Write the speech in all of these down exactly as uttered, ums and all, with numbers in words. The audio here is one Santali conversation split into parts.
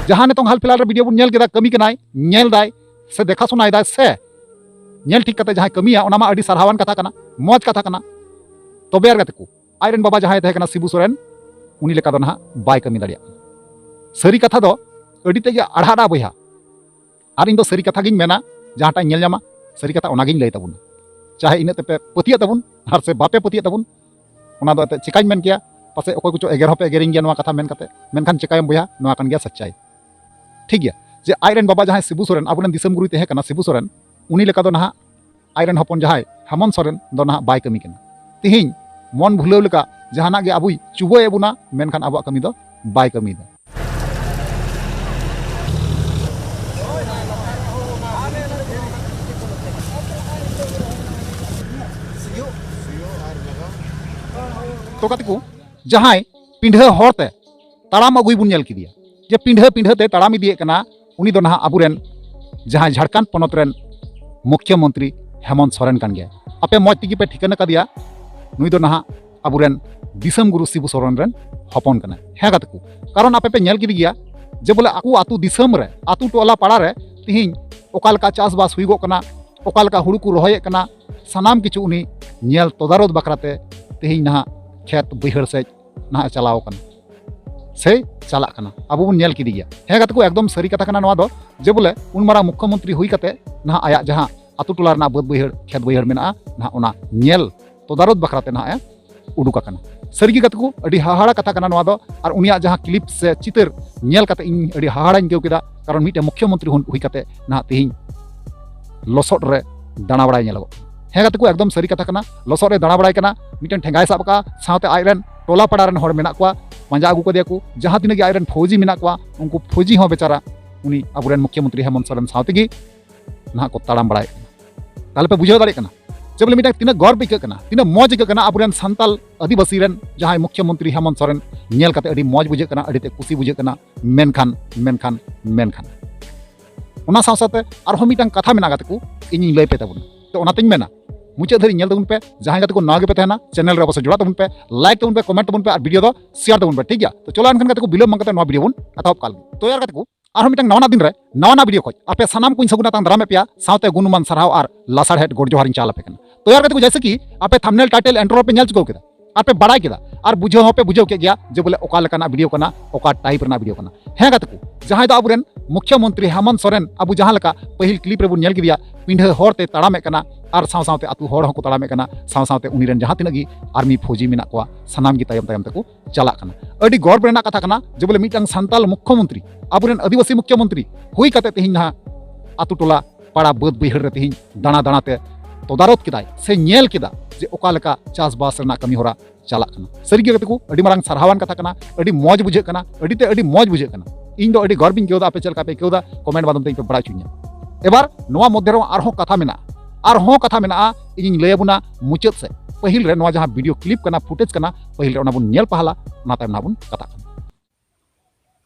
ᱡᱟᱦᱟᱸ ᱱᱤᱛᱚᱝ ᱦᱟᱞ ᱯᱷᱤᱞᱦᱟᱞ ᱨᱮ ᱵᱷᱤᱰᱤᱭᱳ ᱵᱚᱱ ᱧᱮᱞ ᱠᱮᱫᱟ, ᱠᱟᱹᱢᱤ ᱠᱟᱱᱟᱭ, ᱧᱮᱞ ᱫᱟᱭ ᱥᱮ ᱫᱮᱠᱷᱟ ᱥᱩᱱᱟᱭ ᱫᱟᱭ ᱥᱮ ᱧᱮᱞ ᱴᱷᱤᱠ ᱠᱟᱛᱮ ᱡᱟᱦᱟᱸᱭ ᱠᱟᱹᱢᱤᱭᱟ, ᱚᱱᱟ ᱢᱟ ᱟᱹᱰᱤ ᱥᱟᱨᱦᱟᱣᱟᱱ ᱠᱟᱛᱷᱟ ᱠᱟᱱᱟ, ᱢᱚᱡᱽ ᱠᱟᱛᱷᱟ ᱠᱟᱱᱟ᱾ ᱛᱚᱵᱮ ᱟᱨ ᱜᱟᱛᱮ ᱠᱚ, ᱟᱡᱨᱮᱱ ᱵᱟᱵᱟ ᱡᱟᱦᱟᱸᱭ ᱛᱟᱦᱮᱸ ᱠᱟᱱᱟ ᱥᱤᱵᱩ ᱥᱚᱨᱮᱱ, ᱩᱱᱤ ᱞᱮᱠᱟ ᱫᱚ ᱱᱟᱦᱟᱜ ᱵᱟᱭ ᱠᱟᱹᱢᱤ ᱫᱟᱲᱮᱭᱟᱜ ᱠᱟᱱᱟ᱾ ᱥᱟᱹᱨᱤ ᱠᱟᱛᱷᱟ ᱫᱚ ᱟᱹᱰᱤ ᱛᱮᱫ ᱜᱮ ᱟᱲᱦᱟᱜᱼᱟ ᱵᱚᱭᱦᱟ᱾ ᱟᱨ ᱤᱧ ᱫᱚ ᱥᱟᱹᱨᱤ ᱠᱟᱛᱷᱟ ᱜᱤᱧ ᱢᱮᱱᱟ, ᱡᱟᱦᱟᱸᱴᱟᱜ ᱤᱧ ᱧᱮᱞ ᱧᱟᱢᱟ, ᱥᱟᱹᱨᱤ ᱠᱟᱛᱷᱟ ᱚᱱᱟᱜᱤᱧ ᱞᱟᱹᱭ ᱛᱟᱵᱚᱱᱟ᱾ ᱪᱟᱦᱮ ᱤᱱᱟᱹᱜ ᱛᱮᱯᱮ ᱯᱟᱹᱛᱭᱟᱹᱜ ᱛᱟᱵᱚᱱ ᱟᱨ ᱥᱮ ᱵᱟᱯᱮ ᱯᱟᱹᱛᱭᱟᱹᱜ ᱛᱟᱵᱚᱱ, ᱚᱱᱟ ᱫᱚ ᱮᱱᱛᱮᱫ ᱪᱮᱠᱟᱧ ᱢᱮᱱ ᱠᱮᱭᱟ, ᱯᱟᱥᱮᱡ ᱚᱠᱚᱭ ᱠᱚᱪᱚ ᱮᱜᱮᱨ ᱦᱚᱸᱯᱮ ᱮᱜᱮᱨᱤᱧ ᱜᱮᱭᱟ ᱱᱚᱣᱟ ᱠᱟᱛᱷᱟ ᱢᱮᱱ ᱠᱟᱛᱮ, ᱢᱮᱱᱠᱷᱟᱱ ᱪᱮᱠᱟᱭᱟᱢ ᱵᱚᱭᱦᱟ, ᱱᱚᱣᱟ ᱠᱟᱱ ᱜᱮᱭᱟ ᱥᱟᱪᱪᱟᱭ᱾ ᱴᱷᱤᱠ ᱜᱮᱭᱟ, ᱡᱮ ᱟᱡᱨᱮᱱ ᱵᱟᱵᱟ ᱡᱟᱦᱟᱸᱭ ᱥᱤᱵᱩ ᱥᱚᱨᱮᱱ, ᱟᱵᱚᱨᱮᱱ ᱫᱤᱥᱚᱢ ᱜᱩᱨᱩᱭ ᱛᱟᱦᱮᱸ ᱠᱟᱱᱟ ᱥᱤᱵᱩ ᱥᱚᱨᱮᱱ, ᱩᱱᱤ ᱞᱮᱠᱟ ᱫᱚ ᱱᱟᱦᱟᱜ ᱟᱡᱨᱮᱱ ᱦᱚᱯᱚᱱ ᱡᱟᱦᱟᱸᱭ ᱦᱮᱢᱚᱱᱛ ᱥᱚᱨᱮᱱ ᱫᱚ ᱱᱟᱦᱟᱜ ᱵᱟᱭ ᱠᱟᱹᱢᱤ ᱠᱟᱱᱟ᱾ ᱛᱤᱦᱤᱧ ᱢᱚᱱ ᱵᱷᱩᱞᱟᱹᱣ ᱞᱮᱠᱟ ᱡᱟᱦᱟᱱᱟᱜ ᱜᱮ ᱟᱵᱚᱭ ᱪᱩᱵᱟᱹᱭᱮᱫ ᱵᱚᱱᱟ, ᱢᱮᱱᱠᱷᱟᱱ ᱟᱵᱚᱣᱟᱜ ᱠᱟᱹᱢᱤ ᱫᱚ ᱵᱟᱭ ᱠᱟᱹᱢᱤᱭᱮᱫᱟ᱾ ᱛᱚ ᱜᱟᱛᱮ ᱠᱚ, ᱡᱟᱦᱟᱸᱭ ᱯᱤᱸᱰᱷᱟᱹ ᱦᱚᱨ ᱛᱮ ᱛᱟᱲᱟᱢ ᱟᱹᱜᱩᱭ ᱵᱚᱱ ᱧᱮᱞ ᱠᱮᱫᱮᱭᱟ, ᱡᱮ ᱯᱤᱸᱰᱷᱟᱹ ᱯᱤᱸᱰᱷᱟᱹ ᱛᱮ ᱛᱟᱲᱟᱢ ᱤᱫᱤᱭᱮᱫ ᱠᱟᱱᱟ, ᱩᱱᱤ ᱫᱚ ᱱᱟᱦᱟᱜ ᱟᱵᱚᱨᱮᱱ ᱡᱟᱦᱟᱸᱭ ᱡᱷᱟᱲᱠᱷᱚᱸᱰ ᱯᱚᱱᱚᱛ ᱨᱮᱱ ᱢᱩᱠᱷᱭᱚ ᱢᱚᱱᱛᱨᱤ ᱦᱮᱢᱚᱱᱛ ᱥᱚᱨᱮᱱ ᱠᱟᱱ ᱜᱮᱭᱟ᱾ ᱟᱯᱮ ᱢᱚᱡᱽ ᱛᱮᱜᱮ ᱯᱮ ᱴᱷᱤᱠᱟᱹᱱᱟ ᱠᱟᱫᱮᱭᱟ, ᱱᱩᱭ ᱫᱚ ᱱᱟᱦᱟᱜ ᱟᱵᱚᱨᱮᱱ ᱫᱤᱥᱚᱢ ᱜᱩᱨᱩ ᱥᱤᱵᱩ ᱥᱚᱨᱮᱱ ᱨᱮᱱ ᱦᱚᱯᱚᱱ ᱠᱟᱱᱟᱭ᱾ ᱦᱮᱸ ᱜᱟᱛᱮ ᱠᱚ, ᱠᱟᱨᱚᱱ ᱟᱯᱮ ᱯᱮ ᱧᱮᱞ ᱠᱮᱫᱮ ᱜᱮᱭᱟ ᱡᱮ ᱵᱚᱞᱮ ᱟᱠᱚ ᱟᱹᱛᱩ ᱫᱤᱥᱚᱢ ᱨᱮ, ᱟᱹᱛᱩ ᱴᱚᱞᱟ ᱯᱟᱲᱟ ᱨᱮ ᱛᱤᱦᱤᱧ ᱚᱠᱟ ᱞᱮᱠᱟ ᱪᱟᱥᱵᱟᱥ ᱦᱩᱭᱩᱜᱚᱜ ᱠᱟᱱᱟ, ᱚᱠᱟ ᱞᱮᱠᱟ ᱦᱩᱲᱩ ᱠᱚ ᱨᱚᱦᱚᱭᱮᱫ ᱠᱟᱱᱟ, ᱥᱟᱱᱟᱢ ᱠᱤᱪᱷᱩ ᱩᱱᱤ ᱧᱮᱞ ᱛᱚᱫᱟᱨᱚᱫ ᱵᱟᱠᱷᱨᱟ ᱛᱮ ᱛᱤᱦᱤᱧ ᱱᱟᱦᱟᱜ ᱠᱷᱮᱛ ᱵᱟᱹᱭᱦᱟᱹᱲ ᱥᱮᱫ ᱱᱟᱦᱟᱜ ᱮ ᱪᱟᱞᱟᱣ ᱟᱠᱟᱱᱟ ᱥᱮ ᱪᱟᱞᱟᱜ ᱠᱟᱱᱟ, ᱟᱵᱚ ᱵᱚᱱ ᱧᱮᱞ ᱠᱮᱫᱮ ᱜᱮᱭᱟ᱾ ᱦᱮᱸ ᱜᱟᱛᱮ ᱠᱚ, ᱮᱠᱫᱚᱢ ᱥᱟᱹᱨᱤ ᱠᱟᱛᱷᱟ ᱠᱟᱱᱟ ᱱᱚᱣᱟ ᱫᱚ, ᱡᱮ ᱵᱚᱞᱮ ᱩᱱ ᱢᱟᱨᱟᱝ ᱢᱩᱠᱷᱭᱚ ᱢᱚᱱᱛᱨᱤ ᱦᱩᱭ ᱠᱟᱛᱮ ᱱᱟᱦᱟᱜ ᱟᱭᱟᱜ ᱡᱟᱦᱟᱸ ᱟᱛᱳ ᱴᱚᱞᱟ ᱨᱮᱱᱟᱜ ᱵᱟᱹᱫᱽ ᱵᱟᱹᱭᱦᱟᱹᱲ, ᱠᱷᱮᱛ ᱵᱟᱹᱭᱦᱟᱹᱲ ᱢᱮᱱᱟᱜᱼᱟ, ᱱᱟᱦᱟᱜ ᱚᱱᱟ ᱧᱮᱞ ᱛᱚᱫᱟᱨᱚᱫ ᱵᱟᱠᱷᱨᱟ ᱛᱮ ᱱᱟᱦᱟᱜ ᱮ ᱩᱰᱩᱠ ᱟᱠᱟᱱᱟ᱾ ᱥᱟᱹᱨᱤᱜᱮ ᱜᱟᱛᱮ ᱠᱚ, ᱟᱹᱰᱤ ᱦᱟᱦᱟᱲᱟ ᱠᱟᱛᱷᱟ ᱠᱟᱱᱟ ᱱᱚᱣᱟ ᱫᱚ᱾ ᱟᱨ ᱩᱱᱤᱭᱟᱜ ᱡᱟᱦᱟᱸ ᱠᱞᱤᱯ ᱥᱮ ᱪᱤᱛᱟᱹᱨ ᱧᱮᱞ ᱠᱟᱛᱮ ᱤᱧ ᱟᱹᱰᱤ ᱦᱟᱦᱟᱲᱟᱧ ᱟᱹᱭᱠᱟᱹᱣ ᱠᱮᱫᱟ, ᱠᱟᱨᱚᱱ ᱢᱤᱫᱴᱮᱱ ᱢᱩᱠᱷᱭᱚ ᱢᱚᱱᱛᱨᱤ ᱦᱩᱭ ᱠᱟᱛᱮ ᱱᱟᱦᱟᱜ ᱛᱮᱦᱮᱧ ᱞᱚᱥᱚᱫ ᱨᱮ ᱫᱟᱬᱟ ᱵᱟᱲᱟᱭ ᱧᱮᱞᱚᱜᱚᱜ ᱠᱟᱱᱟ᱾ ᱦᱮᱸ ᱜᱟᱛᱮ ᱠᱚ, ᱮᱠᱫᱚᱢ ᱥᱟᱹᱨᱤ ᱠᱟᱛᱷᱟ ᱠᱟᱱᱟ, ᱞᱚᱥᱚᱫ ᱨᱮ ᱫᱟᱬᱟ ᱵᱟᱲᱟᱭ ᱠᱟᱱᱟ, ᱢᱤᱫᱴᱮᱱ ᱴᱷᱮᱸᱜᱟᱭ ᱥᱟᱵ ᱟᱠᱟᱫᱼᱟ, ᱥᱟᱶᱛᱮ ᱟᱡᱨᱮᱱ ᱴᱚᱞᱟ ᱯᱟᱲᱟ ᱨᱮᱱ ᱦᱚᱲ ᱢᱮᱱᱟᱜ ᱠᱚᱣᱟ, ᱯᱟᱸᱡᱟ ᱟᱹᱜᱩ ᱠᱟᱫᱮᱭᱟ ᱠᱚ, ᱡᱟᱦᱟᱸ ᱛᱤᱱᱟᱹᱜ ᱜᱮ ᱟᱡᱨᱮᱱ ᱯᱷᱳᱡᱤ ᱢᱮᱱᱟᱜ ᱠᱚᱣᱟ, ᱩᱱᱠᱩ ᱯᱷᱳᱡᱤ ᱦᱚᱸ ᱵᱮᱪᱟᱨᱟ ᱩᱱᱤ ᱟᱵᱚᱨᱮᱱ ᱢᱩᱠᱷᱭᱚ ᱢᱚᱱᱛᱨᱤ ᱦᱮᱢᱚᱱᱛ ᱥᱚᱨᱮᱱ ᱥᱟᱶ ᱛᱮᱜᱮ ᱱᱟᱦᱟᱜ ᱠᱚ ᱛᱟᱲᱟᱢ ᱵᱟᱲᱟᱭᱮᱫ ᱠᱟᱱᱟ᱾ ᱛᱟᱦᱞᱮ ᱯᱮ ᱵᱩᱡᱷᱟᱹᱣ ᱫᱟᱲᱮᱭᱟᱜ ᱠᱟᱱᱟ ᱡᱮ ᱵᱚᱞᱮ ᱢᱤᱫᱴᱟᱝ ᱛᱤᱱᱟᱹᱜ ᱜᱚᱨᱵ ᱟᱹᱭᱠᱟᱹᱜ ᱠᱟᱱᱟ, ᱛᱤᱱᱟᱹᱜ ᱢᱚᱡᱽ ᱟᱹᱭᱠᱟᱹᱜ ᱠᱟᱱᱟ ᱟᱵᱚᱨᱮᱱ ᱥᱟᱱᱛᱟᱞ ᱟᱹᱫᱤᱵᱟᱹᱥᱤ ᱨᱮᱱ ᱡᱟᱦᱟᱸᱭ ᱢᱩᱠᱷᱭᱚ ᱢᱚᱱᱛᱨᱤ ᱦᱮᱢᱚᱱᱛ ᱥᱚᱨᱮᱱ ᱧᱮᱞ ᱠᱟᱛᱮ ᱟᱹᱰᱤ ᱢᱚᱡᱽ ᱵᱩᱡᱷᱟᱹᱜ ᱠᱟᱱᱟ, ᱟᱹᱰᱤ ᱛᱮ ᱠᱩᱥᱤ ᱵᱩᱡᱷᱟᱹᱜ ᱠᱟᱱᱟ᱾ ᱢᱮᱱᱠᱷᱟᱱ, ᱢᱮᱱᱠᱷᱟᱱ, ᱢᱮᱱᱠᱷᱟᱱ ᱚᱱᱟ ᱥᱟᱶ ᱥᱟᱶᱛᱮ ᱟᱨᱦᱚᱸ ᱢᱤᱫᱴᱟᱝ ᱠᱟᱛᱷᱟ ᱢᱮᱱᱟᱜᱼᱟ ᱜᱟᱛᱮ ᱠᱚ, ᱤᱧᱤᱧ ᱞᱟᱹᱭ ᱯᱮ ᱛᱟᱵᱚᱱᱟ᱾ ᱛᱚ ᱚᱱᱟᱛᱤᱧ ᱢᱮᱱᱟ, ᱢᱩᱪᱟᱹᱫ ᱫᱷᱟᱹᱨᱤᱡ ᱧᱮᱞ ᱛᱟᱵᱚᱱ ᱯᱮ᱾ ᱡᱟᱦᱟᱸᱭ ᱜᱟᱛᱮ ᱠᱚ ᱱᱟᱣᱟ ᱜᱮᱯᱮ ᱛᱟᱦᱮᱱᱟ, ᱪᱮᱱᱮᱞ ᱨᱮ ᱚᱵᱚᱥᱥᱳᱭ ᱡᱚᱲᱟᱜ ᱛᱟᱵᱚᱱ ᱯᱮ, ᱞᱟᱭᱤᱠ ᱛᱟᱵᱚᱱ ᱯᱮ, ᱠᱚᱢᱮᱱᱴ ᱛᱟᱵᱚᱱ ᱯᱮ ᱟᱨ ᱵᱷᱤᱰᱤᱭᱳ ᱫᱚ ᱥᱮᱭᱟᱨ ᱛᱟᱵᱚᱱ ᱯᱮ, ᱴᱷᱤᱠ ᱜᱮᱭᱟ? ᱛᱚ ᱪᱚᱞᱚ ᱮᱱᱠᱷᱟᱱ ᱜᱟᱛᱮ ᱠᱚ, ᱵᱤᱞᱚᱢ ᱵᱟᱝ ᱠᱟᱛᱮ ᱱᱚᱣᱟ ᱵᱷᱤᱰᱤᱭᱳ ᱵᱚᱱ ᱮᱛᱚᱦᱚᱵ ᱠᱟᱜ ᱞᱮᱜᱮ᱾ ᱛᱚ ᱭᱟᱨ ᱜᱟᱛᱮ ᱠᱚ, ᱟᱨᱦᱚᱸ ᱢᱤᱫᱴᱟᱝ ᱱᱟᱣᱟ ᱫᱤᱱ ᱨᱮ ᱱᱟᱣᱟ ᱱᱟᱣᱟ ᱵᱷᱤᱰᱤᱭᱳ ᱠᱷᱚᱡ ᱟᱯᱮ ᱥᱟᱱᱟᱢ ᱠᱚᱧ ᱥᱟᱹᱜᱩᱱ ᱟᱛᱟᱝ ᱫᱟᱨᱟᱢᱮᱫ ᱯᱮᱭᱟ, ᱥᱟᱶᱛᱮ ᱜᱩᱱᱢᱟᱱ ᱥᱟᱨᱦᱟᱣ ᱟᱨ ᱞᱟᱥᱟᱲᱦᱮᱫ ᱜᱚᱰ ᱡᱚᱦᱟᱨᱤᱧ ᱪᱟᱞ ᱟᱯᱮ ᱠᱟᱱᱟ᱾ ᱛᱚ ᱭᱟᱨ ᱜᱟᱛᱮ ᱠᱚ, ᱡᱮᱭᱥᱮ ᱠᱤ ᱟᱯᱮ ᱛᱷᱟᱢᱵᱱᱮᱞ, ᱴᱟᱭᱴᱮᱞ, ᱤᱱᱴᱨᱳ ᱯᱮ ᱧᱮᱞ ᱪᱩᱠᱟᱹᱣ ᱠᱮᱫᱟ ᱟᱨ ᱯᱮ ᱵᱟᱲᱟᱭ ᱠᱮᱫᱟ ᱟᱨ ᱵᱩᱡᱷᱟᱹᱣ ᱦᱚᱸ ᱯᱮ ᱵᱩᱡᱷᱟᱹᱣ ᱠᱮᱫ ᱜᱮᱭᱟ ᱡᱮ ᱵᱚᱞᱮ ᱚᱠᱟ ᱞᱮᱠᱟᱱᱟᱜ ᱵᱷᱤᱰᱤᱭᱳ ᱠᱟᱱᱟ, ᱚᱠᱟ ᱴᱟᱭᱤᱯ ᱨᱮᱱᱟᱜ ᱵᱷᱤᱰᱤᱭᱳ ᱠᱟᱱᱟ᱾ ᱦᱮᱸ ᱜᱟᱛᱮ ᱠᱚ, ᱡᱟᱦᱟᱸᱭ ᱫᱚ ᱟᱵᱚᱨᱮᱱ ᱢᱩᱠᱷᱭᱚ ᱢᱚᱱᱛᱨᱤ ᱦᱮᱢᱚᱱᱛ ᱥᱚᱨᱮᱱ, ᱟᱵᱚ ᱡᱟᱦᱟᱸ ᱞᱮᱠᱟ ᱯᱟᱹᱦᱤᱞ ᱠᱞᱤᱯ ᱨᱮᱵᱚᱱ ᱧᱮᱞ ᱠᱮᱫᱮᱭᱟ, ᱯᱤᱸᱰᱷᱟᱹ ᱦᱚᱨ ᱛᱮ ᱛᱟᱲᱟᱢᱮᱫ ᱠᱟᱱᱟ ᱟᱨ ᱥᱟᱶ ᱥᱟᱶᱛᱮ ᱟᱹᱛᱩ ᱦᱚᱲ ᱦᱚᱸᱠᱚ ᱛᱟᱲᱟᱢᱮᱫ ᱠᱟᱱᱟ, ᱥᱟᱶ ᱥᱟᱶᱛᱮ ᱩᱱᱤ ᱨᱮᱱ ᱡᱟᱦᱟᱸ ᱛᱤᱱᱟᱹᱜ ᱜᱮ ᱟᱨᱢᱤ ᱯᱷᱳᱡᱤ ᱢᱮᱱᱟᱜ ᱠᱚᱣᱟ, ᱥᱟᱱᱟᱢ ᱜᱮ ᱛᱟᱭᱚᱢ ᱛᱟᱭᱚᱢ ᱛᱮᱠᱚ ᱪᱟᱞᱟᱜ ᱠᱟᱱᱟ᱾ ᱟᱹᱰᱤ ᱜᱚᱨᱵ ᱨᱮᱱᱟᱜ ᱠᱟᱛᱷᱟ ᱠᱟᱱᱟ ᱡᱮ ᱵᱚᱞᱮ ᱢᱤᱫᱴᱟᱝ ᱥᱟᱱᱛᱟᱞ ᱢᱩᱠᱷᱭᱚ ᱢᱚᱱᱛᱨᱤ, ᱟᱵᱚᱨᱮᱱ ᱟᱹᱫᱤᱵᱟᱹᱥᱤ ᱢᱩᱠᱷᱭᱚ ᱢᱚᱱᱛᱨᱤ ᱦᱩᱭ ᱠᱟᱛᱮ ᱛᱮᱦᱮᱧ ᱱᱟᱦᱟᱜ ᱟᱹᱛᱩ ᱴᱚᱞᱟ ᱯᱟᱲᱟ ᱵᱟᱹᱫᱽ ᱵᱟᱹᱭᱦᱟᱹᱲ ᱨᱮ ᱛᱮᱦᱮᱧ ᱫᱟᱬᱟ ᱫᱟᱬᱟ ᱛᱮ ᱛᱚᱫᱟᱨᱚᱛ ᱠᱮᱫᱟᱭ ᱥᱮ ᱧᱮᱞ ᱠᱮᱫᱟ ᱡᱮ ᱚᱠᱟ ᱞᱮᱠᱟ ᱪᱟᱥᱵᱟᱥ ᱨᱮᱱᱟᱜ ᱠᱟᱹᱢᱤ ᱦᱚᱨᱟ ᱪᱟᱞᱟᱜ ᱠᱟᱱᱟ᱾ ᱥᱟᱹᱨᱤᱜᱮ ᱜᱟᱛᱮ ᱠᱚ, ᱟᱹᱰᱤ ᱢᱟᱨᱟᱝ ᱥᱟᱨᱦᱟᱣᱟᱱ ᱠᱟᱛᱷᱟ ᱠᱟᱱᱟ, ᱟᱹᱰᱤ ᱢᱚᱡᱽ ᱵᱩᱡᱷᱟᱹᱜ ᱠᱟᱱᱟ, ᱟᱹᱰᱤ ᱛᱮ ᱟᱹᱰᱤ ᱢᱚᱡᱽ ᱵᱩᱡᱷᱟᱹᱜ ᱠᱟᱱᱟ᱾ ᱤᱧ ᱫᱚ ᱟᱹᱰᱤ ᱜᱚᱨᱵᱤᱧ ᱟᱹᱭᱠᱟᱹᱣ ᱮᱫᱟ, ᱟᱯᱮ ᱪᱮᱫ ᱞᱮᱠᱟ ᱯᱮ ᱟᱹᱭᱠᱟᱹᱣ ᱮᱫᱟ, ᱠᱚᱢᱮᱱᱴ ᱢᱟᱫᱽᱫᱷᱚᱢ ᱛᱮ ᱤᱧ ᱯᱮ ᱵᱟᱲᱟᱭ ᱦᱚᱪᱚᱧᱟ᱾ ᱮᱵᱟᱨ ᱱᱚᱣᱟ ᱢᱚᱫᱽᱫᱷᱮ ᱨᱮᱦᱚᱸ ᱟᱨᱦᱚᱸ ᱠᱟᱛᱷᱟ ᱢᱮᱱᱟᱜᱼᱟ, ᱟᱨᱦᱚᱸ ᱠᱟᱛᱷᱟ ᱢᱮᱱᱟᱜᱼᱟ, ᱤᱧᱤᱧ ᱞᱟᱹᱭ ᱟᱵᱚᱱᱟ ᱢᱩᱪᱟᱹᱫ ᱥᱮᱫ᱾ ᱯᱟᱹᱦᱤᱞ ᱨᱮ ᱱᱚᱣᱟ ᱡᱟᱦᱟᱸ ᱵᱷᱤᱰᱤᱭᱳ ᱠᱞᱤᱯ ᱠᱟᱱᱟ, ᱯᱷᱩᱴᱮᱡᱽ ᱠᱟᱱᱟ, ᱯᱟᱹᱦᱤᱞ ᱨᱮ ᱚᱱᱟ ᱵᱚᱱ ᱧᱮᱞ ᱯᱟᱦᱞᱟ, ᱚᱱᱟ ᱛᱟᱭᱚᱢ ᱱᱟᱦᱟᱜ ᱵᱚᱱ ᱠᱟᱛᱷᱟᱜ ᱠᱟᱱᱟ᱾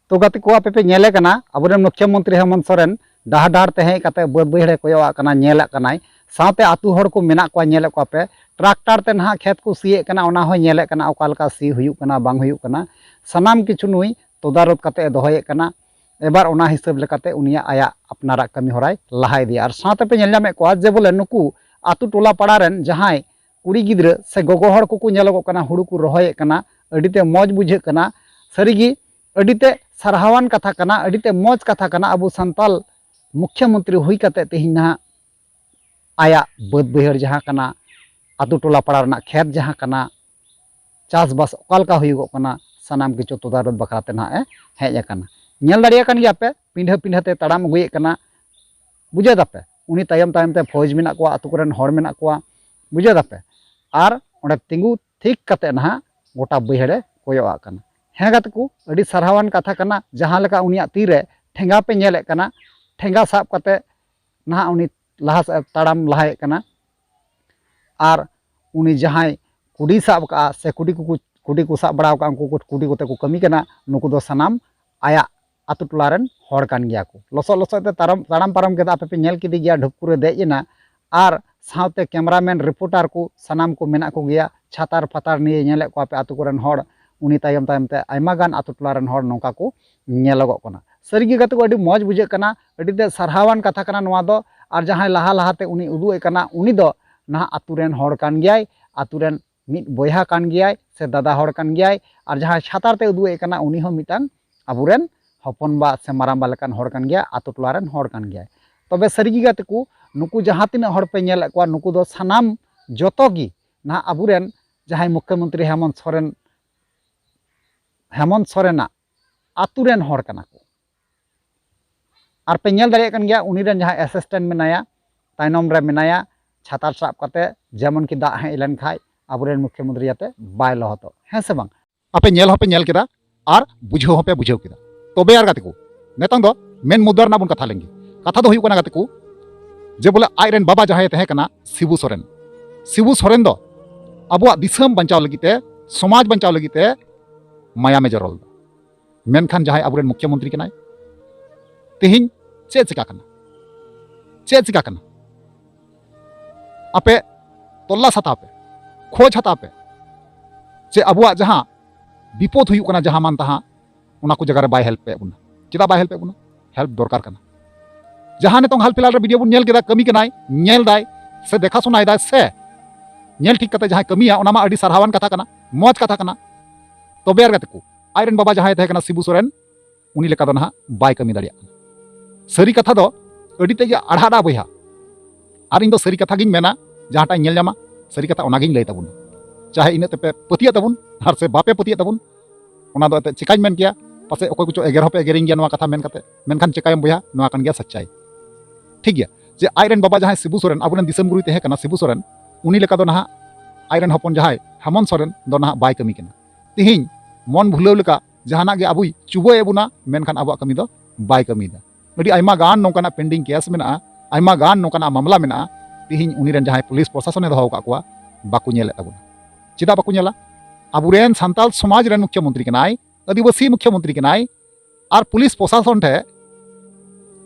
ᱛᱚ ᱜᱟᱛᱮ ᱠᱚ, ᱟᱯᱮ ᱯᱮ ᱧᱮᱞᱮ ᱠᱟᱱᱟ, ᱟᱵᱚᱨᱮᱱ ᱢᱩᱠᱷᱭᱚ ᱢᱚᱱᱛᱨᱤ ᱦᱮᱢᱚᱱᱛ ᱥᱚᱨᱮᱱ ᱰᱟᱦᱟᱨ ᱰᱟᱦᱟᱨ ᱛᱮ ᱦᱮᱡ ᱠᱟᱛᱮ ᱵᱟᱹᱫᱽ ᱵᱟᱹᱭᱦᱟᱹᱲᱮ ᱠᱚᱭᱚᱜ ᱟᱜ ᱠᱟᱱᱟ, ᱧᱮᱞᱮᱫ ᱠᱟᱱᱟᱭ, ᱥᱟᱶᱛᱮ ᱟᱹᱛᱩ ᱦᱚᱲ ᱠᱚ ᱢᱮᱱᱟᱜ ᱠᱚᱣᱟ, ᱧᱮᱞᱮᱫ ᱠᱚᱣᱟ ᱯᱮ, ᱴᱨᱟᱠᱴᱟᱨ ᱛᱮ ᱱᱟᱦᱟᱜ ᱠᱷᱮᱛ ᱠᱚ ᱥᱤᱭᱮᱫ ᱠᱟᱱᱟ, ᱚᱱᱟ ᱦᱚᱸᱭ ᱧᱮᱞᱮᱫ ᱠᱟᱱᱟ, ᱚᱠᱟ ᱞᱮᱠᱟ ᱥᱤ ᱦᱩᱭᱩᱜ ᱠᱟᱱᱟ, ᱵᱟᱝ ᱦᱩᱭᱩᱜ ᱠᱟᱱᱟ, ᱥᱟᱱᱟᱢ ᱠᱤᱪᱷᱩ ᱱᱩᱭ ᱛᱚᱫᱟᱨᱚᱛ ᱠᱟᱛᱮ ᱮ ᱫᱚᱦᱚᱭᱮᱫ ᱠᱟᱱᱟ᱾ ᱮᱵᱟᱨ ᱚᱱᱟ ᱦᱤᱥᱟᱹᱵ ᱞᱮᱠᱟᱛᱮ ᱩᱱᱤᱭᱟᱜ ᱟᱭᱟᱜ ᱟᱯᱱᱟᱨᱟᱜ ᱠᱟᱹᱢᱤ ᱦᱚᱨᱟᱭ ᱞᱟᱦᱟ ᱤᱫᱤᱭᱟ᱾ ᱟᱨ ᱥᱟᱶᱛᱮ ᱯᱮ ᱧᱮᱞ ᱧᱟᱢᱮᱫ ᱠᱚᱣᱟ ᱡᱮ ᱵᱚᱞᱮ ᱱᱩᱠᱩ ᱟᱹᱛᱩ ᱴᱚᱞᱟ ᱯᱟᱲᱟ ᱨᱮᱱ ᱡᱟᱦᱟᱸᱭ ᱠᱩᱲᱤ ᱜᱤᱫᱽᱨᱟᱹ ᱥᱮ ᱜᱚᱜᱚ ᱦᱚᱲ ᱠᱚᱠᱚ ᱧᱮᱞᱚᱜᱚᱜ ᱠᱟᱱᱟ, ᱦᱩᱲᱩ ᱠᱚ ᱨᱚᱦᱚᱭᱮᱫ ᱠᱟᱱᱟ, ᱟᱹᱰᱤᱛᱮ ᱢᱚᱡᱽ ᱵᱩᱡᱷᱟᱹᱜ ᱠᱟᱱᱟ᱾ ᱥᱟᱹᱨᱤᱜᱮ ᱟᱹᱰᱤᱛᱮ ᱥᱟᱨᱦᱟᱣᱟᱱ ᱠᱟᱛᱷᱟ ᱠᱟᱱᱟ, ᱟᱹᱰᱤᱛᱮ ᱢᱚᱡᱽ ᱠᱟᱛᱷᱟ ᱠᱟᱱᱟ᱾ ᱟᱵᱚ ᱥᱟᱱᱛᱟᱞ ᱢᱩᱠᱷᱭᱚ ᱢᱚᱱᱛᱨᱤ ᱦᱩᱭ ᱠᱟᱛᱮ ᱛᱮᱦᱮᱧ ᱱᱟᱦᱟᱜ ᱟᱭᱟᱜ ᱵᱟᱹᱫᱽ ᱵᱟᱹᱭᱦᱟᱹᱲ ᱡᱟᱦᱟᱸ ᱠᱟᱱᱟ, ᱟᱛᱳ ᱴᱚᱞᱟ ᱯᱟᱲᱟ ᱨᱮᱱᱟᱜ ᱠᱷᱮᱛ ᱡᱟᱦᱟᱸ ᱠᱟᱱᱟ, ᱪᱟᱥᱵᱟᱥ ᱚᱠᱟ ᱞᱮᱠᱟ ᱦᱩᱭᱩᱜᱚᱜ ᱠᱟᱱᱟ, ᱥᱟᱱᱟᱢ ᱠᱤᱪᱷᱩ ᱛᱚᱫᱟᱨᱚᱛ ᱵᱟᱠᱷᱨᱟ ᱛᱮ ᱱᱟᱦᱟᱜ ᱮ ᱦᱮᱡ ᱟᱠᱟᱱᱟ᱾ ᱧᱮᱞ ᱫᱟᱲᱮᱭᱟᱜ ᱠᱟᱱ ᱜᱮᱭᱟ ᱯᱮ, ᱯᱤᱸᱰᱷᱟᱹ ᱯᱤᱸᱰᱷᱟᱹ ᱛᱮ ᱛᱟᱲᱟᱢ ᱟᱹᱜᱩᱭᱮᱫ ᱠᱟᱱᱟ, ᱵᱩᱡᱷᱟᱹᱣ ᱫᱟᱯᱮ? ᱩᱱᱤ ᱛᱟᱭᱚᱢ ᱛᱟᱭᱚᱢ ᱛᱮ ᱯᱷᱳᱡᱽ ᱢᱮᱱᱟᱜ ᱠᱚᱣᱟ, ᱟᱛᱳ ᱠᱚᱨᱮᱱ ᱦᱚᱲ ᱢᱮᱱᱟᱜ ᱠᱚᱣᱟ, ᱵᱩᱡᱷᱟᱹᱣ ᱫᱟᱯᱮ? ᱟᱨ ᱚᱸᱰᱮ ᱛᱤᱸᱜᱩ ᱴᱷᱤᱠ ᱠᱟᱛᱮ ᱱᱟᱦᱟᱜ ᱜᱚᱴᱟ ᱵᱟᱹᱭᱦᱟᱹᱲᱮ ᱠᱚᱭᱚᱜ ᱟᱜ ᱠᱟᱱᱟ᱾ ᱦᱮᱸ ᱜᱟᱛᱮ ᱠᱚ, ᱟᱹᱰᱤ ᱥᱟᱨᱦᱟᱣᱟᱱ ᱠᱟᱛᱷᱟ ᱠᱟᱱᱟ᱾ ᱡᱟᱦᱟᱸ ᱞᱮᱠᱟ ᱩᱱᱤᱭᱟᱜ ᱛᱤᱨᱮ ᱴᱷᱮᱸᱜᱟ ᱯᱮ ᱧᱮᱞᱮᱫ ᱠᱟᱱᱟ, ᱴᱷᱮᱸᱜᱟ ᱥᱟᱵ ᱠᱟᱛᱮ ᱱᱟᱦᱟᱜ ᱩᱱᱤ ᱞᱟᱦᱟ ᱥᱮᱫ ᱮ ᱛᱟᱲᱟᱢ ᱞᱟᱦᱟᱭᱮᱫ ᱠᱟᱱᱟ᱾ ᱟᱨ ᱩᱱᱤ ᱡᱟᱦᱟᱸᱭ ᱠᱩᱰᱤ ᱥᱟᱵ ᱠᱟᱜᱼᱟ ᱥᱮ ᱠᱩᱰᱤ ᱠᱚᱠᱚ, ᱠᱩᱰᱤ ᱠᱚ ᱥᱟᱵ ᱵᱟᱲᱟ ᱟᱠᱟᱫ, ᱩᱱᱠᱩ ᱠᱚ ᱠᱩᱰᱤ ᱠᱚᱛᱮ ᱠᱚ ᱠᱟᱹᱢᱤ ᱠᱟᱱᱟ, ᱱᱩᱠᱩ ᱫᱚ ᱥᱟᱱᱟᱢ ᱟᱭᱟᱜ ᱟᱛᱳ ᱴᱚᱞᱟ ᱨᱮᱱ ᱦᱚᱲ ᱠᱟᱱ ᱜᱮᱭᱟ ᱠᱚ᱾ ᱞᱚᱥᱚᱫ ᱞᱚᱥᱚᱫ ᱛᱮ ᱛᱟᱲᱟᱢ, ᱛᱟᱲᱟᱢ ᱯᱟᱨᱚᱢ ᱠᱮᱫᱟ, ᱟᱯᱮ ᱯᱮ ᱧᱮᱞ ᱠᱮᱫᱮ ᱜᱮᱭᱟ, ᱰᱷᱩᱯᱠᱩ ᱨᱮ ᱫᱮᱡ ᱮᱱᱟ᱾ ᱟᱨ ᱥᱟᱶᱛᱮ ᱠᱮᱢᱨᱟᱢᱮᱱ, ᱨᱤᱯᱳᱨᱴᱟᱨ ᱠᱚ, ᱥᱟᱱᱟᱢ ᱠᱚ ᱢᱮᱱᱟᱜ ᱠᱚᱜᱮᱭᱟ᱾ ᱪᱷᱟᱛᱟᱨ ᱯᱷᱟᱛᱟᱨ ᱱᱤᱭᱮ ᱧᱮᱞᱮᱫ ᱠᱚᱣᱟ ᱯᱮ ᱟᱛᱳ ᱠᱚᱨᱮᱱ ᱦᱚᱲ, ᱩᱱᱤ ᱛᱟᱭᱚᱢ ᱛᱟᱭᱚᱢ ᱛᱮ ᱟᱭᱢᱟ ᱜᱟᱱ ᱟᱛᱳ ᱴᱚᱞᱟ ᱨᱮᱱ ᱦᱚᱲ ᱱᱚᱝᱠᱟ ᱠᱚ ᱧᱮᱞᱚᱜᱚᱜ ᱠᱟᱱᱟ᱾ ᱥᱟᱹᱨᱤ ᱜᱮ ᱜᱟᱛᱮ ᱠᱚ, ᱟᱹᱰᱤ ᱢᱚᱡᱽ ᱵᱩᱡᱷᱟᱹᱜ ᱠᱟᱱᱟ, ᱟᱹᱰᱤ ᱛᱮ ᱥᱟᱨᱦᱟᱣᱟᱱ ᱠᱟᱛᱷᱟ ᱠᱟᱱᱟ ᱱᱚᱣᱟ ᱫᱚ᱾ ᱟᱨ ᱡᱟᱦᱟᱸᱭ ᱞᱟᱦᱟ ᱞᱟᱦᱟᱛᱮ ᱩᱱᱤ ᱩᱫᱩᱜ ᱮ ᱠᱟᱱᱟ, ᱩᱱᱤ ᱫᱚ ᱱᱟᱦᱟᱜ ᱟᱛᱳ ᱨᱮᱱ ᱦᱚᱲ ᱠᱟᱱ ᱜᱮᱭᱟᱭ, ᱟᱛᱳ ᱨᱮᱱ ᱢᱤᱫ ᱵᱚᱭᱦᱟ ᱠᱟᱱ ᱜᱮᱭᱟᱭ ᱥᱮ ᱫᱟᱫᱟ ᱦᱚᱲ ᱠᱟᱱ ᱜᱮᱭᱟᱭ᱾ ᱟᱨ ᱡᱟᱦᱟᱸᱭ ᱪᱷᱟᱛᱟᱨ ᱛᱮ ᱩᱫᱩᱜ ᱮ ᱠᱟᱱᱟ, ᱩᱱᱤ ᱦᱚᱸ ᱢᱤᱫᱴᱟᱝ ᱟᱵᱚᱨᱮᱱ ᱦᱚᱯᱚᱱᱵᱟ ᱥᱮ ᱢᱟᱨᱟᱝᱵᱟ ᱞᱮᱠᱟᱱ ᱦᱚᱲ ᱠᱟᱱ ᱜᱮᱭᱟᱭ, ᱟᱛᱳ ᱴᱚᱞᱟ ᱨᱮᱱ ᱦᱚᱲ ᱠᱟᱱ ᱜᱮᱭᱟᱭ᱾ ᱛᱚᱵᱮ ᱥᱟᱹᱨᱤ ᱜᱮ ᱜᱟᱛᱮ ᱠᱚ, ᱱᱩᱠᱩ ᱡᱟᱦᱟᱸ ᱛᱤᱱᱟᱹᱜ ᱦᱚᱲ ᱯᱮ ᱧᱮᱞᱮᱫ ᱠᱚᱣᱟ, ᱱᱩᱠᱩ ᱫᱚ ᱥᱟᱱᱟᱢ ᱡᱚᱛᱚ ᱜᱮ ᱱᱟᱦᱟᱜ ᱟᱵᱚᱨᱮᱱ ᱡᱟᱦᱟᱸᱭ ᱢᱩᱠᱷᱭᱚᱢᱚᱱᱛᱨᱤ ᱦᱮᱢᱚᱱᱛ ᱥᱚᱨᱮᱱ, ᱦᱮᱢᱚᱱᱛ ᱥᱚᱨᱮᱱᱟᱜ ᱟᱛᱳ ᱨᱮᱱ ᱦᱚᱲ ᱠᱟᱱᱟ ᱠᱚ᱾ ᱟᱨ ᱯᱮ ᱧᱮᱞ ᱫᱟᱲᱮᱭᱟᱜ ᱠᱟᱱ ᱜᱮᱭᱟ, ᱩᱱᱤ ᱨᱮᱱ ᱡᱟᱦᱟᱸᱭ ᱮᱥᱤᱥᱴᱮᱱᱴ ᱢᱮᱱᱟᱭᱟ, ᱛᱟᱭᱱᱚᱢ ᱨᱮ ᱢᱮᱱᱟᱭᱟ, ᱪᱷᱟᱛᱟᱨ ᱥᱟᱵ ᱠᱟᱛᱮ, ᱡᱮᱢᱚᱱ ᱠᱤ ᱫᱟᱜ ᱦᱮᱡ ᱞᱮᱱ ᱠᱷᱟᱡ ᱟᱵᱚᱨᱮᱱ ᱢᱩᱠᱷᱭᱚᱢᱚᱱᱛᱨᱤ ᱡᱟᱛᱮ ᱵᱟᱭ ᱞᱚᱦᱚᱫᱚᱜ, ᱦᱮᱸ ᱥᱮ ᱵᱟᱝ? ᱟᱯᱮ ᱧᱮᱞ ᱦᱚᱸᱯᱮ ᱧᱮᱞ ᱠᱮᱫᱟ ᱟᱨ ᱵᱩᱡᱷᱟᱹᱣ ᱦᱚᱸᱯᱮ ᱵᱩᱡᱷᱟᱹᱣ ᱠᱮᱫᱟ᱾ ᱛᱚᱵᱮ ᱟᱨ ᱜᱟᱛᱮ ᱠᱚ, ᱱᱤᱛᱚᱝ ᱫᱚ ᱢᱮᱱ ᱢᱩᱫᱽᱫᱟ ᱨᱮᱱᱟᱜ ᱵᱚᱱ ᱠᱟᱛᱷᱟ ᱞᱮᱱ ᱜᱮ᱾ ᱠᱟᱛᱷᱟ ᱫᱚ ᱦᱩᱭᱩᱜ ᱠᱟᱱᱟ ᱜᱟᱛᱮ ᱠᱚ, ᱡᱮ ᱵᱚᱞᱮ ᱟᱡ ᱨᱮᱱ ᱵᱟᱵᱟ ᱡᱟᱦᱟᱸᱭ ᱛᱟᱦᱮᱸ ᱠᱟᱱᱟ ᱥᱤᱵᱩ ᱥᱚᱨᱮᱱ, ᱥᱤᱵᱩ ᱥᱚᱨᱮᱱ ᱫᱚ ᱟᱵᱚᱣᱟᱜ ᱫᱤᱥᱚᱢ ᱵᱟᱧᱪᱟᱣ ᱞᱟᱹᱜᱤᱫ ᱛᱮ, ᱥᱚᱢᱟᱡᱽ ᱵᱟᱧᱪᱟᱣ ᱞᱟᱹᱜᱤᱫ ᱛᱮ ᱢᱟᱭᱟᱢᱮ ᱡᱚᱨᱚ ᱞᱮᱫᱟ᱾ ᱢᱮᱱᱠᱷᱟᱱ ᱡᱟᱦᱟᱸᱭ ᱟᱵᱚᱨᱮᱱ ᱢᱩᱠᱷᱭᱚᱢᱚᱱᱛᱨᱤ ᱠᱟᱱᱟᱭ, ᱛᱮᱦᱮᱧ ᱪᱮᱫ ᱪᱤᱠᱟ ᱠᱟᱱᱟ? ᱪᱮᱫ ᱪᱤᱠᱟ ᱠᱟᱱᱟ? ᱟᱯᱮ ᱛᱚᱞᱞᱟᱥ ᱦᱟᱛᱟᱣ ᱯᱮ, ᱠᱷᱚᱡᱽ ᱦᱟᱛᱟᱣ ᱯᱮ, ᱡᱮ ᱟᱵᱚᱣᱟᱜ ᱡᱟᱦᱟᱸ ᱵᱤᱯᱚᱫ ᱦᱩᱭᱩᱜ ᱠᱟᱱᱟ, ᱡᱟᱦᱟᱸ ᱢᱟᱱ ᱛᱟᱦᱟᱸ, ᱚᱱᱟ ᱠᱚ ᱡᱟᱭᱜᱟ ᱨᱮ ᱵᱟᱭ ᱦᱮᱞᱯ ᱮᱫ ᱵᱚᱱᱟ᱾ ᱪᱮᱫᱟᱜ ᱵᱟᱭ ᱦᱮᱞᱯ ᱮᱫ ᱵᱚᱱᱟ? ᱦᱮᱞᱯ ᱫᱚᱨᱠᱟᱨ ᱠᱟᱱᱟ᱾ ᱡᱟᱦᱟᱸ ᱱᱤᱛᱚᱝ ᱦᱟᱞ ᱯᱷᱤᱞᱦᱟᱞ ᱨᱮ ᱵᱷᱤᱰᱤᱭᱳ ᱵᱚᱱ ᱧᱮᱞ ᱠᱮᱫᱟ, ᱠᱟᱹᱢᱤ ᱠᱟᱱᱟᱭ, ᱧᱮᱞ ᱫᱟᱭ ᱥᱮ ᱫᱮᱠᱷᱟ ᱥᱩᱱᱟᱭ ᱫᱟᱭ ᱥᱮ, ᱧᱮᱞ ᱴᱷᱤᱠ ᱠᱟᱛᱮ ᱡᱟᱦᱟᱸᱭ ᱠᱟᱹᱢᱤᱭᱟ, ᱚᱱᱟ ᱢᱟ ᱟᱹᱰᱤ ᱥᱟᱨᱦᱟᱣᱟᱱ ᱠᱟᱛᱷᱟ ᱠᱟᱱᱟ, ᱢᱚᱡᱽ ᱠᱟᱛᱷᱟ ᱠᱟᱱᱟ᱾ ᱛᱚᱵᱮ ᱟᱨ ᱜᱟᱛᱮ ᱠᱚ, ᱟᱡ ᱨᱮᱱ ᱵᱟᱵᱟ ᱡᱟᱦᱟᱸᱭ ᱛᱟᱦᱮᱸ ᱠᱟᱱᱟ ᱥᱤᱵᱩ ᱥᱚᱨᱮᱱ, ᱩᱱᱤ ᱞᱮᱠᱟ ᱫᱚ ᱱᱟᱦᱟᱜ ᱵᱟᱭ ᱠᱟᱹᱢᱤ ᱫᱟᱲᱮᱭᱟᱜ ᱠᱟᱱᱟ᱾ ᱥᱟᱹᱨᱤ ᱠᱟᱛᱷᱟ ᱫᱚ ᱟᱹᱰᱤ ᱛᱮᱫ ᱜᱮ ᱟᱲᱦᱟᱜᱼᱟ ᱵᱚᱭᱦᱟ᱾ ᱟᱨ ᱤᱧ ᱫᱚ ᱥᱟᱹᱨᱤ ᱠᱟᱛᱷᱟ ᱜᱤᱧ ᱢᱮᱱᱟ, ᱡᱟᱦᱟᱸᱴᱟᱜ ᱤᱧ ᱧᱮᱞ ᱧᱟᱢᱟ, ᱥᱟᱹᱨᱤ ᱠᱟᱛᱷᱟ ᱚᱱᱟᱜᱤᱧ ᱞᱟᱹᱭ ᱛᱟᱵᱚᱱᱟ᱾ ᱪᱟᱦᱮ ᱤᱱᱟᱹᱜ ᱛᱮᱯᱮ ᱯᱟᱹᱛᱭᱟᱹᱜ ᱛᱟᱵᱚᱱ ᱟᱨ ᱥᱮ ᱵᱟᱯᱮ ᱯᱟᱹᱛᱭᱟᱹᱜ ᱛᱟᱵᱚᱱ, ᱚᱱᱟ ᱫᱚ ᱮᱱᱛᱮᱫ ᱪᱮᱠᱟᱧ ᱢᱮᱱ ᱠᱮᱭᱟ, ᱯᱟᱥᱮᱡ ᱚᱠᱚᱭ ᱠᱚᱪᱚ ᱮᱜᱮᱨ ᱦᱚᱸᱯᱮ ᱮᱜᱮᱨᱤᱧ ᱜᱮᱭᱟ ᱱᱚᱣᱟ ᱠᱟᱛᱷᱟ ᱢᱮᱱ ᱠᱟᱛᱮ, ᱢᱮᱱᱠᱷᱟᱱ ᱪᱮᱠᱟᱭᱟᱢ ᱵᱚᱭᱦᱟ, ᱱᱚᱣᱟ ᱠᱟᱱ ᱜᱮᱭᱟ ᱥᱟᱪᱪᱟᱭ᱾ ᱴᱷᱤᱠ ᱜᱮᱭᱟ, ᱡᱮ ᱟᱡ ᱨᱮᱱ ᱵᱟᱵᱟ ᱡᱟᱦᱟᱸᱭ ᱥᱤᱵᱩ ᱥᱚᱨᱮᱱ ᱟᱵᱚᱨᱮᱱ ᱫᱤᱥᱚᱢ ᱜᱩᱨᱩᱭ ᱛᱟᱦᱮᱸ ᱠᱟᱱᱟ ᱥᱤᱵᱩ ᱥᱚᱨᱮᱱ, ᱩᱱᱤ ᱞᱮᱠᱟ ᱫᱚ ᱱᱟᱦᱟᱜ ᱟᱡ ᱨᱮᱱ ᱦᱚᱯᱚᱱ ᱡᱟᱦᱟᱸᱭ ᱦᱮᱢᱚᱱᱛ ᱥᱚᱨᱮᱱ ᱫᱚ ᱱᱟᱦᱟᱜ ᱵᱟᱭ ᱠᱟᱹᱢᱤ ᱠᱟᱱᱟ᱾ ᱛᱤᱦᱤᱧ ᱢᱚᱱ ᱵᱷᱩᱞᱟᱹᱣ ᱞᱮᱠᱟ ᱡᱟᱦᱟᱱᱟᱜ ᱜᱮ ᱟᱵᱚᱭ ᱪᱩᱵᱟᱹᱭᱮᱫ ᱵᱚᱱᱟ, ᱢᱮᱱᱠᱷᱟᱱ ᱟᱵᱚᱣᱟᱜ ᱠᱟᱹᱢᱤ ᱫᱚ ᱵᱟᱭ ᱠᱟᱹᱢᱤᱭᱮᱫᱟ᱾ ᱟᱹᱰᱤ ᱟᱭᱢᱟ ᱜᱟᱱ ᱱᱚᱝᱠᱟᱱᱟᱜ pending case ᱢᱮᱱᱟᱜᱼᱟ, ᱟᱭᱢᱟ ᱜᱟᱱ ᱱᱚᱝᱠᱟᱱᱟᱜ ᱢᱟᱢᱞᱟ ᱢᱮᱱᱟᱜᱼᱟ᱾ ᱛᱤᱦᱤᱧ ᱩᱱᱤ ᱨᱮᱱ ᱡᱟᱦᱟᱸᱭ ᱯᱩᱞᱤᱥ ᱯᱨᱚᱥᱟᱥᱚᱱᱮ ᱫᱚᱦᱚ ᱟᱠᱟᱫ ᱠᱚᱣᱟ, ᱵᱟᱠᱚ ᱧᱮᱞᱮᱫ ᱛᱟᱵᱚᱱᱟ᱾ ᱪᱮᱫᱟᱜ ᱵᱟᱠᱚ ᱧᱮᱞᱟ? ᱟᱵᱚᱨᱮᱱ ᱥᱟᱱᱛᱟᱲ ᱥᱚᱢᱟᱡᱽ ᱨᱮᱱ ᱢᱩᱠᱷᱭᱚᱢᱚᱱᱛᱨᱤ ᱠᱟᱱᱟᱭ, ᱟᱹᱫᱤᱵᱟᱹᱥᱤ ᱢᱩᱠᱷᱭᱚᱢᱚᱱᱛᱨᱤ ᱠᱟᱱᱟᱭ, ᱟᱨ ᱯᱩᱞᱤᱥ ᱯᱨᱚᱥᱟᱥᱚᱱ ᱴᱷᱮᱱ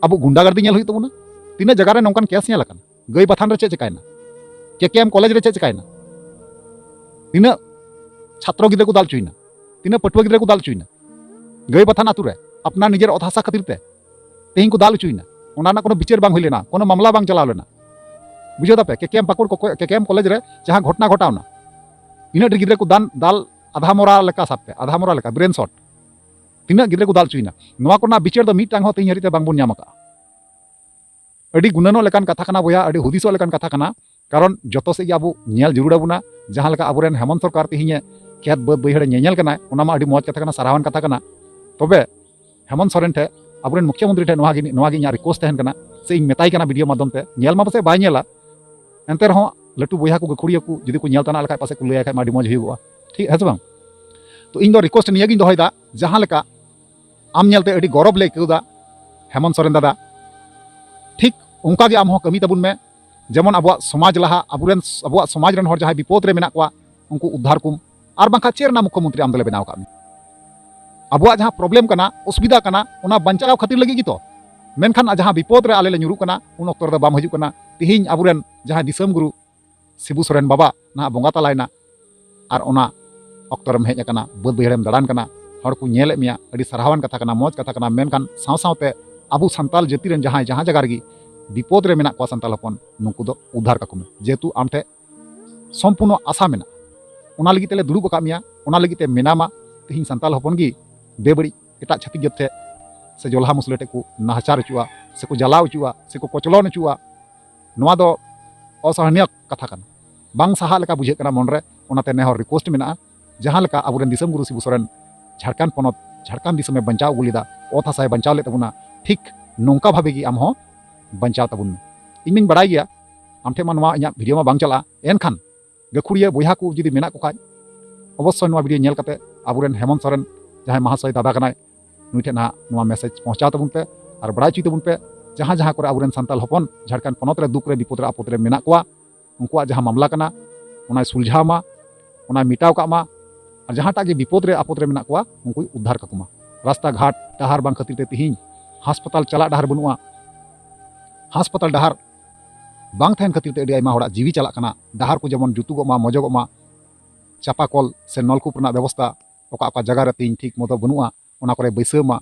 ᱟᱵᱚ ᱜᱩᱱᱰᱟᱜᱟᱨᱫᱤ ᱧᱮᱞ ᱦᱩᱭᱩᱜ ᱛᱟᱵᱚᱱᱟ᱾ ᱛᱤᱱᱟᱹᱜ ᱡᱟᱭᱜᱟ ᱨᱮ ᱱᱚᱝᱠᱟᱱ ᱠᱮᱥ ᱧᱮᱞ ᱟᱠᱟᱱᱟ? ᱜᱟᱹᱭ ᱵᱟᱛᱷᱟᱱ ᱨᱮ ᱪᱮᱫ ᱪᱮᱠᱟᱭᱮᱱᱟ? ᱠᱮ ᱠᱮ ᱮᱢ ᱠᱚᱞᱮᱡᱽ ᱨᱮ ᱪᱮᱫ ᱪᱮᱠᱟᱭᱮᱱᱟ? ᱛᱤᱱᱟᱹᱜ ᱪᱷᱟᱛᱨᱚ ᱜᱤᱫᱽᱨᱟᱹ ᱠᱚ ᱫᱟᱞ ᱦᱚᱪᱚᱭᱮᱱᱟ? ᱛᱤᱱᱟᱹᱜ ᱯᱟᱹᱴᱷᱩᱣᱟᱹ ᱜᱤᱫᱽᱨᱟᱹ ᱠᱚ ᱫᱟᱞ ᱦᱚᱪᱚᱭᱮᱱᱟ? ᱜᱟᱹᱭ ᱵᱟᱛᱷᱟᱱ ᱟᱛᱳ ᱨᱮ ᱟᱯᱱᱟᱨ ᱱᱤᱡᱮᱨ ᱚᱛ ᱦᱟᱥᱟ ᱠᱷᱟᱹᱛᱤᱨ ᱛᱮ ᱛᱮᱦᱮᱧ ᱠᱚ ᱫᱟᱞ ᱦᱚᱪᱚᱭᱮᱱᱟ, ᱚᱱᱟ ᱨᱮᱱᱟᱜ ᱠᱳᱱᱳ ᱵᱤᱪᱟᱹᱨ ᱵᱟᱝ ᱦᱩᱭ ᱞᱮᱱᱟ, ᱠᱳᱱᱳ ᱢᱟᱢᱞᱟ ᱵᱟᱝ ᱪᱟᱞᱟᱣ ᱞᱮᱱᱟ᱾ ᱵᱩᱡᱷᱟᱹᱣ ᱫᱟᱯᱮ, ᱠᱮ ᱠᱮ ᱮᱢ ᱯᱟᱹᱠᱩᱲ ᱠᱚ, ᱠᱮ ᱠᱮ ᱮᱢ ᱠᱚᱞᱮᱡᱽ ᱨᱮ ᱡᱟᱦᱟᱸ ᱜᱷᱚᱴᱚᱱᱟ ᱜᱷᱚᱴᱟᱣᱱᱟ, ᱤᱱᱟᱹᱜ ᱰᱷᱮᱨ ᱜᱤᱫᱽᱨᱟᱹ ᱠᱚ ᱫᱟᱱ ᱫᱟᱞ, ᱟᱫᱷᱟ ᱢᱚᱨᱟ ᱞᱮᱠᱟ ᱥᱟᱵ ᱯᱮ, ᱟᱫᱷᱟ ᱢᱚᱨᱟ ᱞᱮᱠᱟ, ᱵᱨᱮᱱ ᱥᱚᱴ, ᱛᱤᱱᱟᱹᱜ ᱜᱤᱫᱽᱨᱟᱹ ᱠᱚ ᱫᱟᱞ ᱦᱚᱪᱚᱭᱮᱱᱟ, ᱱᱚᱣᱟ ᱠᱚᱨᱮᱱᱟᱜ ᱵᱤᱪᱟᱹᱨ ᱫᱚ ᱢᱤᱫᱴᱟᱝ ᱦᱚᱸ ᱛᱮᱦᱮᱧ ᱦᱟᱹᱨᱤᱡ ᱛᱮ ᱵᱟᱝᱵᱚᱱ ᱧᱟᱢ ᱟᱠᱟᱫᱼᱟ᱾ ᱟᱹᱰᱤ ᱜᱩᱱᱟᱹᱱᱚᱜ ᱞᱮᱠᱟᱱ ᱠᱟᱛᱷᱟ ᱠᱟᱱᱟ ᱵᱚᱭᱦᱟ, ᱟᱹᱰᱤ ᱦᱩᱫᱤᱥᱚᱜ ᱞᱮᱠᱟᱱ ᱠᱟᱛᱷᱟ ᱠᱟᱱᱟ᱾ ᱠᱟᱨᱚᱱ ᱡᱚᱛᱚ ᱥᱮᱫ ᱜᱮ ᱟᱵᱚ ᱧᱮᱞ ᱡᱟᱹᱨᱩᱲ ᱟᱵᱚᱱᱟ᱾ ᱡᱟᱦᱟᱸ ᱞᱮᱠᱟ ᱟᱵᱚᱨᱮᱱ ᱦᱮᱢᱚᱱᱛ ᱥᱚᱨᱠᱟᱨ ᱛᱮᱦᱮᱧᱮ ᱠᱷᱮᱛ ᱵᱟᱹᱫᱽ ᱵᱟᱹᱭᱦᱟᱹᱲᱮ ᱧᱮᱧᱮᱞ ᱠᱟᱱᱟᱭ, ᱚᱱᱟ ᱢᱟ ᱟᱹᱰᱤ ᱢᱚᱡᱽ ᱠᱟᱛᱷᱟ ᱠᱟᱱᱟ, ᱥᱟᱨᱦᱟᱣᱟᱱ ᱠᱟᱛᱷᱟ ᱠᱟᱱᱟ᱾ ᱛᱚᱵᱮ ᱦᱮᱢᱚᱱᱛ ᱥᱚᱨᱮᱱ ᱴᱷᱮᱱ, ᱟᱵᱚᱨᱮᱱ ᱢᱩᱠᱷᱭᱚᱢᱚᱱᱛᱨᱤ ᱴᱷᱮᱱ ᱱᱚᱣᱟ ᱜᱮ, ᱱᱚᱣᱟ ᱜᱮ ᱤᱧᱟᱹᱜ ᱨᱤᱠᱩᱭᱮᱥᱴ ᱛᱟᱦᱮᱱ ᱠᱟᱱᱟ, ᱥᱮ ᱤᱧ ᱢᱮᱛᱟᱭ ᱠᱟᱱᱟ ᱵᱷᱤᱰᱤᱭᱳ ᱢᱟᱫᱽᱫᱷᱚᱢ ᱛᱮ, ᱧᱮᱞ ᱢᱟ ᱯᱟᱥᱮᱡ ᱵᱟᱭ ᱧᱮᱞᱟ, ᱮᱱᱛᱮ ᱨᱮᱦᱚᱸ ᱞᱟᱹᱴᱩ ᱵᱚᱭᱦᱟ ᱠᱚ ᱜᱟᱹᱠᱷᱩᱲᱤᱭᱟᱹ ᱠᱚ ᱡᱩᱫᱤ ᱠᱚ ᱧᱮᱞ ᱛᱟᱱᱟᱜ ᱞᱮᱠᱷᱟᱡ ᱯᱟᱥᱮᱡ ᱠᱚ ᱞᱟᱹᱭᱟᱭ ᱠᱷᱟᱡ ᱢᱟ ᱟᱹᱰᱤ ᱢᱚᱡᱽ ᱦᱩᱭᱩᱜᱚᱜᱼᱟ, ᱴᱷᱤᱠ ᱦᱮᱸ ᱥᱮ ᱵᱟᱝ? ᱛᱚ ᱤᱧ ᱫᱚ ᱨᱤᱠᱩᱭᱮᱥᱴ ᱱᱤᱭᱟᱹ ᱜᱤᱧ ᱫᱚᱦᱚᱭᱮᱫᱟ, ᱡᱟᱦᱟᱸ ᱞᱮᱠᱟ ᱟᱢ ᱧᱮᱞᱛᱮ ᱟᱹᱰᱤ ᱜᱚᱨᱚᱵᱽ ᱞᱮ ᱟᱹᱭᱠᱟᱹᱣᱫᱟ ᱦᱮᱢᱚᱱᱛ ᱥᱚᱨᱮᱱ ᱫᱟᱫᱟ, ᱴᱷᱤᱠ ᱚᱱᱠᱟ ᱜᱮ ᱟᱢ ᱦᱚᱸ ᱠᱟᱹᱢᱤ ᱛᱟᱵᱚᱱ ᱢᱮ᱾ ᱡᱮᱢᱚᱱ ᱟᱵᱚᱣᱟᱜ ᱥᱚᱢᱟᱡᱽ ᱞᱟᱦᱟ, ᱟᱵᱚᱨᱮᱱ, ᱟᱵᱚᱣᱟᱜ ᱥᱚᱢᱟᱡᱽ ᱨᱮᱱ ᱦᱚᱲ ᱡᱟᱦᱟᱸᱭ ᱵᱤᱯᱚᱫ ᱨᱮ ᱢᱮᱱᱟᱜ ᱠᱚᱣᱟ ᱩᱱᱠᱩ ᱩᱫᱽᱫᱷᱟᱨ ᱠᱚᱢ᱾ ᱟᱨ ᱵᱟᱝᱠᱷᱟᱱ ᱪᱮᱫ ᱨᱮᱱᱟᱜ ᱢᱩᱠᱷᱭᱚᱢᱚᱱᱛᱨᱤ ᱟᱢ ᱫᱚᱞᱮ ᱵᱮᱱᱟᱣ ᱟᱠᱟᱫ ᱢᱮᱭᱟ? ᱟᱵᱚᱣᱟᱜ ᱡᱟᱦᱟᱸ ᱯᱨᱚᱵᱞᱮᱢ ᱠᱟᱱᱟ, ᱚᱥᱩᱵᱤᱫᱷᱟ ᱠᱟᱱᱟ, ᱚᱱᱟ ᱵᱟᱧᱪᱟᱣ ᱠᱷᱟᱹᱛᱤᱨ ᱞᱟᱹᱜᱤᱫ ᱜᱮᱛᱚ᱾ ᱢᱮᱱᱠᱷᱟᱱ ᱡᱟᱦᱟᱸ ᱵᱤᱯᱚᱫ ᱨᱮ ᱟᱞᱮ ᱞᱮ ᱧᱩᱨᱩᱜ ᱠᱟᱱᱟ, ᱩᱱ ᱚᱠᱛᱚ ᱨᱮᱫᱚ ᱵᱟᱢ ᱦᱤᱡᱩᱜ ᱠᱟᱱᱟ᱾ ᱛᱤᱦᱤᱧ ᱟᱵᱚᱨᱮᱱ ᱡᱟᱦᱟᱸᱭ ᱫᱤᱥᱚᱢ ᱜᱩᱨᱩ ᱥᱤᱵᱩ ᱥᱚᱨᱮᱱ ᱵᱟᱵᱟ ᱱᱟᱦᱟᱜ ᱵᱚᱸᱜᱟ ᱛᱟᱞᱟᱭᱮᱱᱟ, ᱟᱨ ᱚᱱᱟ ᱚᱠᱛᱚ ᱨᱮᱢ ᱦᱮᱡ ᱟᱠᱟᱱᱟ, ᱵᱟᱹᱫᱽ ᱵᱟᱹᱭᱦᱟᱹᱲᱮᱢ ᱫᱟᱬᱟᱱ ᱠᱟᱱᱟ, ᱦᱚᱲ ᱠᱚ ᱧᱮᱞᱮᱫ ᱢᱮᱭᱟ, ᱟᱹᱰᱤ ᱥᱟᱨᱦᱟᱣᱟᱱ ᱠᱟᱛᱷᱟ ᱠᱟᱱᱟ, ᱢᱚᱡᱽ ᱠᱟᱛᱷᱟ ᱠᱟᱱᱟ᱾ ᱢᱮᱱᱠᱷᱟᱱ ᱥᱟᱶ ᱥᱟᱶᱛᱮ ᱟᱵᱚ ᱥᱟᱱᱛᱟᱞ ᱡᱟᱹᱛᱤ ᱨᱮᱱ ᱡᱟᱦᱟᱸᱭ ᱡᱟᱦᱟᱸ ᱡᱟᱭᱜᱟ ᱨᱮᱜᱮ ᱵᱤᱯᱚᱫ ᱨᱮ ᱢᱮᱱᱟᱜ ᱠᱚᱣᱟ ᱥᱟᱱᱛᱟᱞ ᱦᱚᱯᱚᱱ, ᱱᱩᱠᱩ ᱫᱚ ᱩᱫᱽᱫᱷᱟᱨ ᱠᱟᱠᱚ ᱢᱮ, ᱡᱮᱦᱮᱛᱩ ᱟᱢ ᱴᱷᱮᱱ ᱥᱚᱢᱯᱩᱨᱱᱚ ᱟᱥᱟ ᱢᱮᱱᱟᱜᱼᱟ᱾ ᱚᱱᱟ ᱞᱟᱹᱜᱤᱫ ᱛᱮᱞᱮ ᱫᱩᱲᱩᱵ ᱟᱠᱟᱫ ᱢᱮᱭᱟ, ᱚᱱᱟ ᱞᱟᱹᱜᱤᱫ ᱛᱮ ᱢᱮᱱᱟᱢᱟ᱾ ᱛᱮᱦᱮᱧ ᱥᱟᱱᱛᱟᱞ ᱦᱚᱯᱚᱱ ᱜᱮ ᱵᱮᱵᱟᱹᱲᱤᱡ ᱮᱴᱟᱜ ᱪᱷᱟᱹᱛᱤᱠ ᱡᱟᱹᱛ ᱴᱷᱮᱱ ᱥᱮ ᱡᱚᱞᱦᱟ ᱢᱩᱥᱞᱟᱹ ᱴᱷᱮᱱ ᱠᱚ ᱱᱟᱦᱟᱪᱟᱨ ᱦᱚᱪᱚᱜᱼᱟ, ᱥᱮᱠᱚ ᱡᱟᱞᱟᱣ ᱦᱚᱪᱚᱜᱼᱟ, ᱥᱮᱠᱚ ᱠᱚᱪᱞᱚᱱ ᱦᱚᱪᱚᱜᱼᱟ᱾ ᱱᱚᱣᱟ ᱫᱚ ᱚᱥᱚᱦᱚᱱᱤᱭᱚ ᱠᱟᱛᱷᱟ ᱠᱟᱱᱟ, ᱵᱟᱝ ᱥᱟᱦᱟᱜ ᱞᱮᱠᱟ ᱵᱩᱡᱷᱟᱹᱜ ᱠᱟᱱᱟ ᱢᱚᱱᱨᱮ᱾ ᱚᱱᱟᱛᱮ ᱱᱮᱦᱚᱨ ᱨᱤᱠᱩᱭᱮᱥᱴ ᱢᱮᱱᱟᱜᱼᱟ, ᱡᱟᱦᱟᱸ ᱞᱮᱠᱟ ᱟᱵᱚᱨᱮᱱ ᱫᱤᱥᱚᱢ ᱜᱩᱨᱩ ᱥᱤᱵᱩ ᱥᱚᱨᱮᱱ ᱡᱷᱟᱲᱠᱷᱚᱸᱰ ᱯᱚᱱᱚᱛ, ᱡᱷᱟᱲᱠᱷᱚᱸᱰ ᱫᱤᱥᱚᱢᱮ ᱵᱟᱧᱪᱟᱣ ᱟᱹᱜᱩ ᱞᱮᱫᱟ, ᱚᱛ ᱦᱟᱥᱟᱭ ᱵᱟᱧᱪᱟᱣ ᱞᱮᱫ ᱛᱟᱵᱚᱱᱟ, ᱴᱷᱤᱠ ᱱᱚᱝᱠᱟ ᱵᱷᱟᱵᱮ ᱜᱮ ᱟᱢ ᱦᱚᱸ ᱵᱟᱧᱪᱟᱣ ᱛᱟᱵᱚᱱ ᱢᱮ᱾ ᱤᱧ ᱢᱟᱧ ᱵᱟᱲᱟᱭ ᱜᱮᱭᱟ, ᱟᱢ ᱴᱷᱮᱱ ᱢᱟ ᱱᱚᱣᱟ ᱤᱧᱟᱹᱜ ᱵᱷᱤᱰᱤᱭᱳ ᱢᱟ ᱵᱟᱝ ᱪᱟᱞᱟᱜᱼᱟ, ᱮᱱᱠᱷᱟᱱ ᱜᱟᱹᱠᱷᱩᱲᱤᱭᱟᱹ ᱵᱚᱭᱦᱟ ᱠᱚ ᱡᱩᱫᱤ ᱢᱮᱱᱟᱜ ᱠᱚ ᱠᱷᱟᱡ, ᱚᱵᱚᱥᱥᱳᱭ ᱱᱚᱣᱟ ᱵᱷᱤᱰᱤᱭᱳ ᱧᱮᱞ ᱠᱟᱛᱮ ᱟᱵᱚᱨᱮᱱ ᱦᱮᱢᱚᱱᱛ ᱥᱚᱨᱮᱱ, ᱡᱟᱦᱟᱸᱭ ᱢᱟᱦᱟᱥᱚᱭ ᱫᱟᱫᱟ ᱠᱟᱱᱟᱭ, ᱱᱩᱭ ᱴᱷᱮᱱ ᱱᱟᱦᱟᱜ ᱱᱚᱣᱟ ᱢᱮᱥᱮᱡᱽ ᱯᱚᱦᱪᱟᱣ ᱛᱟᱵᱚᱱ ᱯᱮ ᱟᱨ ᱵᱟᱲᱟᱭ ᱦᱚᱪᱚᱭ ᱛᱟᱵᱚᱱ ᱯᱮ, ᱡᱟᱦᱟᱸ ᱡᱟᱦᱟᱸ ᱠᱚᱨᱮ ᱟᱵᱚᱨᱮᱱ ᱥᱟᱱᱛᱟᱞ ᱦᱚᱯᱚᱱ ᱡᱷᱟᱲᱠᱷᱚᱸᱰ ᱯᱚᱱᱚᱛ ᱨᱮ ᱫᱩᱠ ᱨᱮ ᱵᱤᱯᱚᱫ ᱨᱮ ᱟᱯᱚᱫ ᱨᱮ ᱢᱮᱱᱟᱜ ᱠᱚᱣᱟ, ᱩᱱᱠᱩᱣᱟᱜ ᱡᱟᱦᱟᱸ ᱢᱟᱢᱞᱟ ᱠᱟᱱᱟ, ᱚᱱᱟᱭ ᱥᱩᱞᱡᱷᱟᱣ ᱢᱟ, ᱚᱱᱟᱭ ᱢᱮᱴᱟᱣ ᱠᱟᱜ ᱢᱟ᱾ ᱟᱨ ᱡᱟᱦᱟᱸᱴᱟᱜ ᱜᱮ ᱵᱤᱯᱚᱫ ᱨᱮ ᱟᱯᱚᱫ ᱨᱮ ᱢᱮᱱᱟᱜ ᱠᱚᱣᱟ, ᱩᱱᱠᱩᱭ ᱩᱫᱽᱫᱷᱟᱨ ᱠᱟᱠᱚ ᱢᱟ᱾ ᱨᱟᱥᱛᱟ ᱜᱷᱟᱴ ᱰᱟᱦᱟᱨ ᱵᱟᱝ ᱠᱷᱟᱹᱛᱤᱨ ᱛᱮ ᱛᱤᱦᱤᱧ ᱦᱟᱥᱯᱟᱛᱟᱞ ᱪᱟᱞᱟᱜ ᱰᱟᱦᱟᱨ ᱵᱟᱹᱱᱩᱜᱼᱟ, ᱦᱟᱥᱯᱟᱛᱟᱞ ᱰᱟᱦᱟᱨ ᱵᱟᱝ ᱛᱟᱦᱮᱱ ᱠᱷᱟᱹᱛᱤᱨ ᱛᱮ ᱟᱹᱰᱤ ᱟᱭᱢᱟ ᱦᱚᱲᱟᱜ ᱡᱤᱣᱤ ᱪᱟᱞᱟᱜ ᱠᱟᱱᱟ᱾ ᱰᱟᱦᱟᱨ ᱠᱚ ᱡᱮᱢᱚᱱ ᱡᱩᱛᱩᱜᱚᱜ ᱢᱟ, ᱢᱚᱡᱚᱜᱚᱜ ᱢᱟ, ᱪᱟᱯᱟ ᱠᱚᱞ ᱥᱮ ᱱᱚᱞᱠᱩᱯ ᱨᱮᱱᱟᱜ ᱵᱮᱵᱚᱥᱛᱷᱟ ᱚᱠᱟ ᱚᱠᱟ ᱡᱟᱭᱜᱟ ᱨᱮ ᱛᱮᱦᱮᱧ ᱴᱷᱤᱠ ᱢᱚᱛᱚ ᱵᱟᱹᱱᱩᱜᱼᱟ, ᱚᱱᱟ ᱠᱚᱨᱮ ᱵᱟᱹᱭᱥᱟᱹᱣ ᱢᱟ᱾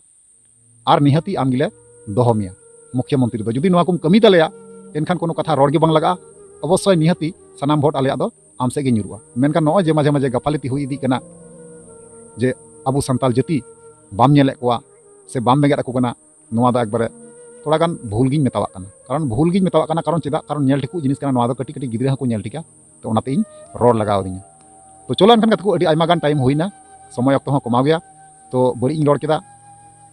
ᱟᱨ ᱱᱤᱦᱟᱹᱛᱤ ᱟᱢ ᱜᱮᱞᱮ ᱫᱚᱦᱚ ᱢᱮᱭᱟ ᱢᱩᱠᱷᱭᱟᱹ ᱢᱚᱱᱛᱨᱤ ᱫᱚ᱾ ᱡᱩᱫᱤ ᱱᱚᱣᱟ ᱠᱚᱢ ᱠᱟᱹᱢᱤ ᱛᱟᱞᱮᱭᱟ, ᱮᱱᱠᱷᱟᱱ ᱠᱳᱱᱳ ᱠᱟᱛᱷᱟ ᱨᱚᱲ ᱜᱮ ᱵᱟᱝ ᱞᱟᱜᱟᱜᱼᱟ᱾ ᱚᱵᱚᱥᱥᱳᱭ ᱱᱤᱦᱟᱹᱛᱤ ᱥᱟᱱᱟᱢ ᱵᱷᱳᱴ ᱟᱞᱮᱭᱟᱜ ᱫᱚ ᱟᱢ ᱥᱮᱫ ᱜᱮ ᱧᱩᱨᱩᱜᱼᱟ᱾ ᱢᱮᱱᱠᱷᱟᱱ ᱱᱚᱜᱼᱚᱭ ᱡᱮ ᱢᱟᱡᱷᱮ ᱢᱟᱡᱷᱮ ᱜᱟᱯᱟᱞᱤᱛᱤ ᱦᱩᱭ ᱤᱫᱤᱜ ᱠᱟᱱᱟ ᱡᱮ ᱟᱵᱚ ᱥᱟᱱᱛᱟᱲ ᱡᱟᱹᱛᱤ ᱵᱟᱢ ᱧᱮᱞᱮᱫ ᱠᱚᱣᱟ ᱥᱮ ᱵᱟᱢ ᱵᱮᱸᱜᱮᱫ ᱟᱠᱚ ᱠᱟᱱᱟ, ᱱᱚᱣᱟ ᱫᱚ ᱮᱠᱵᱟᱨᱮ ᱛᱷᱚᱲᱟ ᱜᱟᱱ ᱵᱷᱩᱞ ᱜᱤᱧ ᱢᱮᱛᱟᱣᱟᱜ ᱠᱟᱱᱟ᱾ ᱠᱟᱨᱚᱱ ᱵᱷᱩᱞ ᱜᱤᱧ ᱢᱮᱛᱟᱣᱟᱜ ᱠᱟᱱᱟ, ᱠᱟᱨᱚᱱ ᱪᱮᱫᱟᱜ? ᱠᱟᱨᱚᱱ ᱧᱮᱞ ᱴᱷᱤᱠᱚᱜ ᱡᱤᱱᱤᱥ ᱠᱟᱱᱟ, ᱱᱚᱣᱟ ᱫᱚ ᱠᱟᱹᱴᱤᱡ ᱠᱟᱹᱴᱤᱡ ᱜᱤᱫᱽᱨᱟᱹ ᱦᱚᱸᱠᱚ ᱧᱮᱞ ᱴᱷᱤᱠᱟ᱾ ᱛᱚ ᱚᱱᱟᱛᱮ ᱤᱧ ᱨᱚᱲ ᱞᱟᱜᱟᱣ ᱫᱤᱧᱟ᱾ ᱛᱚ ᱪᱚᱞᱚ ᱮᱱᱠᱷᱟᱱ ᱜᱟᱛᱮ ᱠᱚ, ᱟᱹᱰᱤ ᱟᱭᱢᱟ ᱜᱟᱱ ᱴᱟᱭᱤᱢ ᱦᱩᱭᱱᱟ, ᱥᱚᱢᱚᱭ ᱚᱠᱛᱚ ᱦᱚᱸ ᱠᱚᱢᱟᱣ ᱜᱮᱭᱟ᱾ ᱛᱚ ᱵᱟᱹᱲᱤᱡ ᱤᱧ ᱨᱚᱲ ᱠᱮᱫᱟ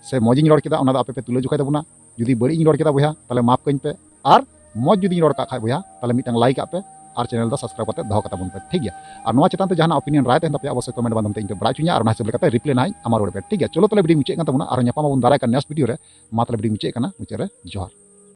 ᱥᱮ ᱢᱚᱡᱽ ᱤᱧ ᱨᱚᱲ ᱠᱮᱫᱟ, ᱚᱱᱟ ᱫᱚ ᱟᱯᱮ ᱯᱮ ᱛᱩᱞᱟᱹ ᱡᱚᱠᱷᱟᱭ ᱛᱟᱵᱚᱱᱟ᱾ ᱡᱩᱫᱤ ᱵᱟᱹᱲᱤᱡ ᱤᱧ ᱨᱚᱲ ᱠᱮᱫᱟ ᱵᱚᱭᱦᱟ, ᱛᱟᱦᱚᱞᱮ ᱢᱟᱯ ᱠᱟᱹᱧ ᱯᱮ, ᱟᱨ ᱢᱚᱡᱽ ᱡᱩᱫᱤᱧ ᱨᱚᱲ ᱠᱟᱜ ᱠᱷᱟᱡ ᱵᱚᱭᱦᱟ, ᱛᱟᱦᱚᱞᱮ ᱢᱤᱫᱴᱟᱝ ᱞᱟᱭᱤᱠ ᱟᱜ ᱯᱮ ᱟᱨ ᱪᱮᱱᱮᱞ ᱫᱚ ᱥᱟᱵᱥᱠᱨᱟᱭᱤᱵ ᱠᱟᱛᱮ ᱫᱚᱦᱚ ᱠᱟᱛᱟ ᱵᱚᱱ ᱯᱮ, ᱴᱷᱤᱠ ᱜᱮᱭᱟ? ᱟᱨ ᱱᱚᱣᱟ ᱪᱮᱛᱟᱱ ᱛᱮ ᱡᱟᱦᱟᱱᱟᱜ ᱚᱯᱤᱱᱤᱭᱚᱱ ᱨᱟᱭ ᱛᱟᱦᱮᱱ ᱛᱟᱯᱮᱭᱟ, ᱚᱵᱚᱥᱥᱳᱭ ᱠᱚᱢᱮᱱᱴ ᱢᱟᱫᱽᱫᱷᱚᱢ ᱛᱮ ᱤᱧ ᱯᱮ ᱵᱟᱲᱟᱭ ᱦᱚᱪᱚᱧᱟ, ᱟᱨ ᱚᱱᱟ ᱦᱤᱥᱟᱹᱵ ᱞᱮᱠᱟᱛᱮ ᱨᱤᱯᱞᱟᱭ ᱱᱟᱦᱟᱜ ᱤᱧ ᱟᱢᱟ ᱨᱩᱣᱟᱹᱲ ᱯᱮ, ᱴᱷᱤᱠ ᱜᱮᱭᱟ? ᱪᱚᱞᱚ ᱛᱟᱦᱚᱞᱮ ᱵᱷᱤᱰᱤᱭᱳ ᱢᱩᱪᱟᱹᱫ ᱠᱟᱱ ᱛᱟᱵᱚᱱᱟ, ᱟᱨᱦᱚᱸ ᱧᱟᱯᱟᱢ ᱟᱵᱚᱱ ᱫᱟᱨᱟᱭ ᱠᱟᱱ ᱱᱮᱠᱥᱴ ᱵᱷᱤᱰᱤᱭᱳ ᱨᱮ᱾ ᱢᱟ ᱛᱟᱦᱚᱞᱮ ᱵᱷᱤᱰᱤᱭᱳ ᱢᱩᱪᱟᱹᱫ ᱠᱟᱱᱟ, ᱢᱩᱪᱟᱹᱫ ᱨᱮ ᱡᱚᱦᱟᱨ᱾